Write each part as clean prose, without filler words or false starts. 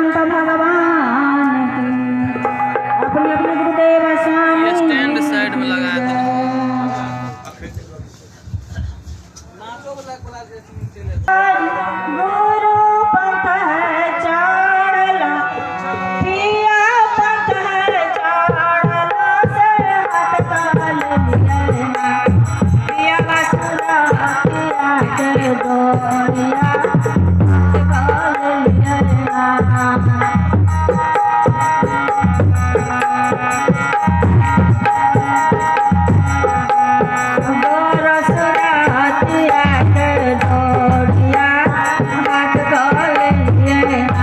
संत भगवान की, अपने अपने गुरुदेव स्वामी। स्टैंड साइड में लगा दे। गुरु पंथ है चाड़ला, पिया पंथ है चाड़ला, से हाथ काल लिया, पिया बसुरा पिया के डोरिया, हाथ काल लिया। गोरसुरतिया के डोरिया, हाथ काल लिया।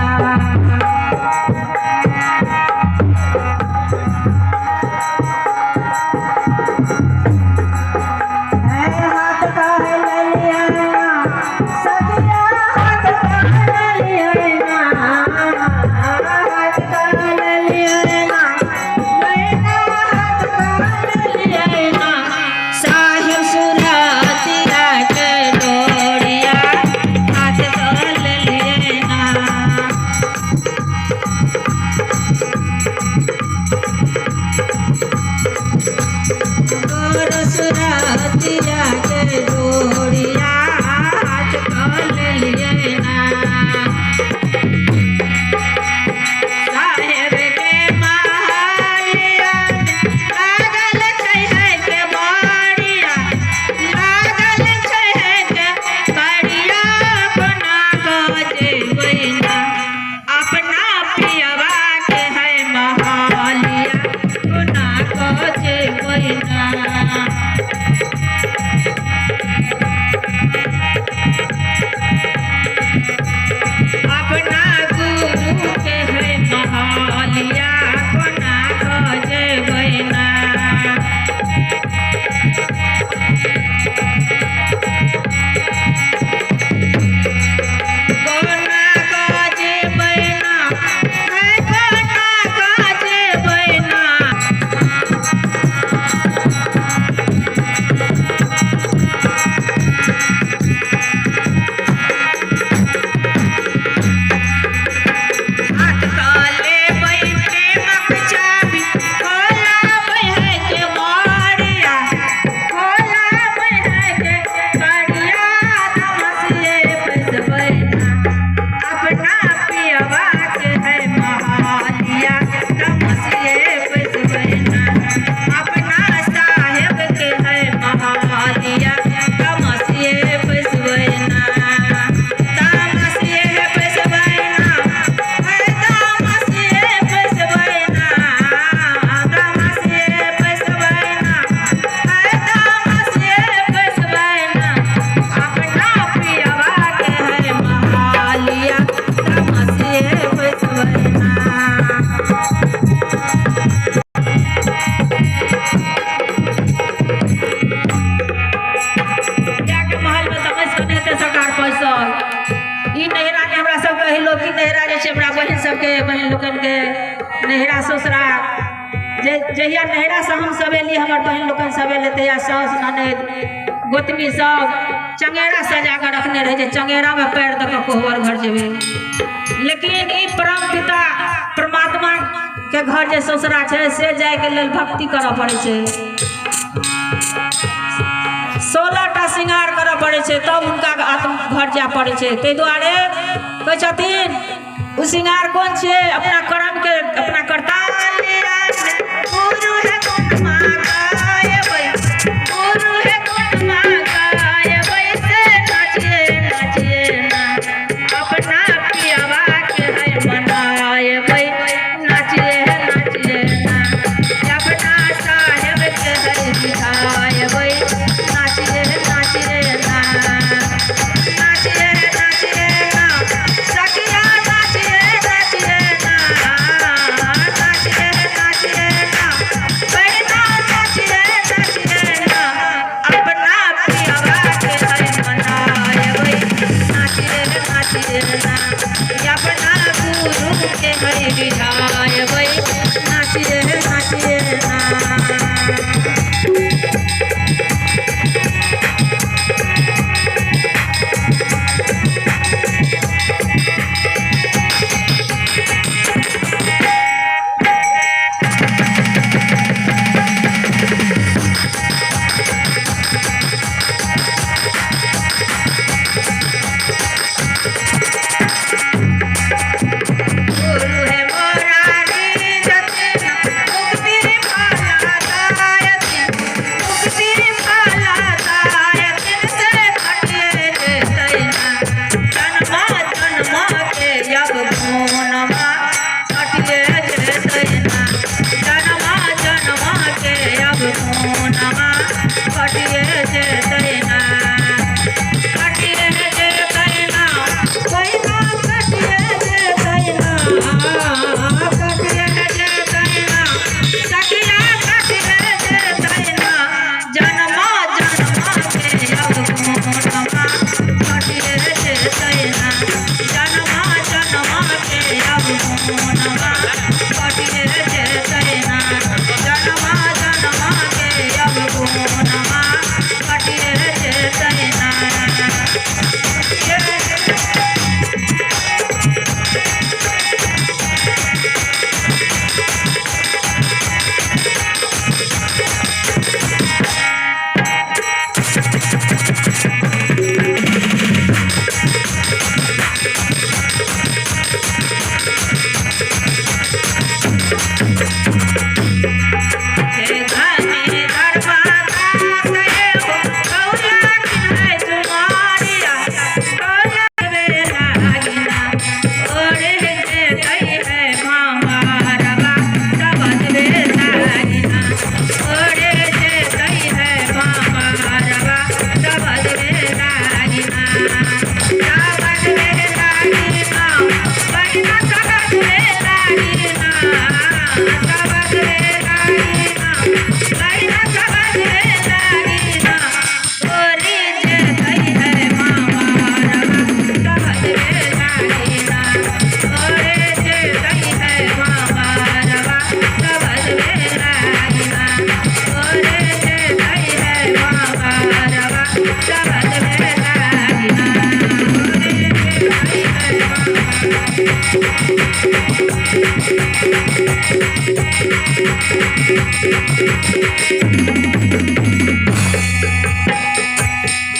हाथ काल लिया सखिया, हाथ काल लिया, हाथ काल लिया, हाथ काल लिया, साहिब सुरतिया के डोरिया, हाथ काल लिया। गोरसुरतिया के डोरिया, हाथ काल लिया। साहेब के महलिया लागल छै है के बाड़िया, लागल छै है के बाड़िया, कोना कऽ जेबै ना, अपना पियवा के है महलिया, कोना कऽ जेबै ना। अपना गुरु के है महलिया, कोना कऽ जेबै ना। कोना कऽ जेबै ना, है कोना कऽ जेबै ना। हाथ काले बै प्रेमक चाबी, खोलाबै है के बाड़िया, खोलाबै है के बाड़िया, तमसिए पैसबै ना, अपना पियवा के है महालिया, तमसिए पैसबै ना, अपना साहेब के है महालिया, तमसिए पैसबै ना, तमसिए पैसबै ना, है तमसिए पैसबै ना, तमसिए पैसबै ना, है तमसिए पैसबै ना, अपना पियवा के है महालिया, तमसिए पैसबै ना। के महल में तमस के नहि हेतै सरकार पैसल। ई नैहरा ने हमरा सबके एहि लोक की नैहरा जे छै, हमरा बहिन सबके, बहिन लोकनिके नैहरा ससुरा जे, जहिया नैहरासँ हमसब एलियै, हमर बहिन लोकनि सब एलै, तहिया साउस ननैद गोतनी सब चंगेरा सजा कऽ रखने रहै छै, चंगेरामे पैर दऽ कऽ कोहबर घर जेबै। लेकिन ई परम पिता परमात्मा के घर जे ससुरा छै, से जायके लेल भक्ति करऽ पड़ै छै, 16 टा श्रृंगार करऽ पड़ै छै, तब हुनका आत्म घर जाय पड़ै छै। ताहि दुआरे कहै छथिन, ओ श्रृंगार कोन छियै? अपना कर्म के अपना कर्ता। गुरु है कोनमा गायबै, गुरु है कोनमा गायबै, से नाचिए नाचिए ना, अपना पियवा के है मनायबै, नाचिए नाचिए ना, अपना साहेब के है रिझायबै, नाचिए नाचिए ना, नाचिए नाचिए ना, सखिया नाचिए नाचिए ना, नाचिए नाचिए ना, बहिना नाचिए नाचिए ना, अपना पियवा के है मनायबै, नाचिए नाचिए ना, अपना गुरु के है रिझायबै, नाचिए नाचिए ना।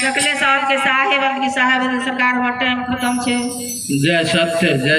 सकले साहब के साहेब की साहेब सरकार हमर टाइम खत्म छै। जय सत्य जय।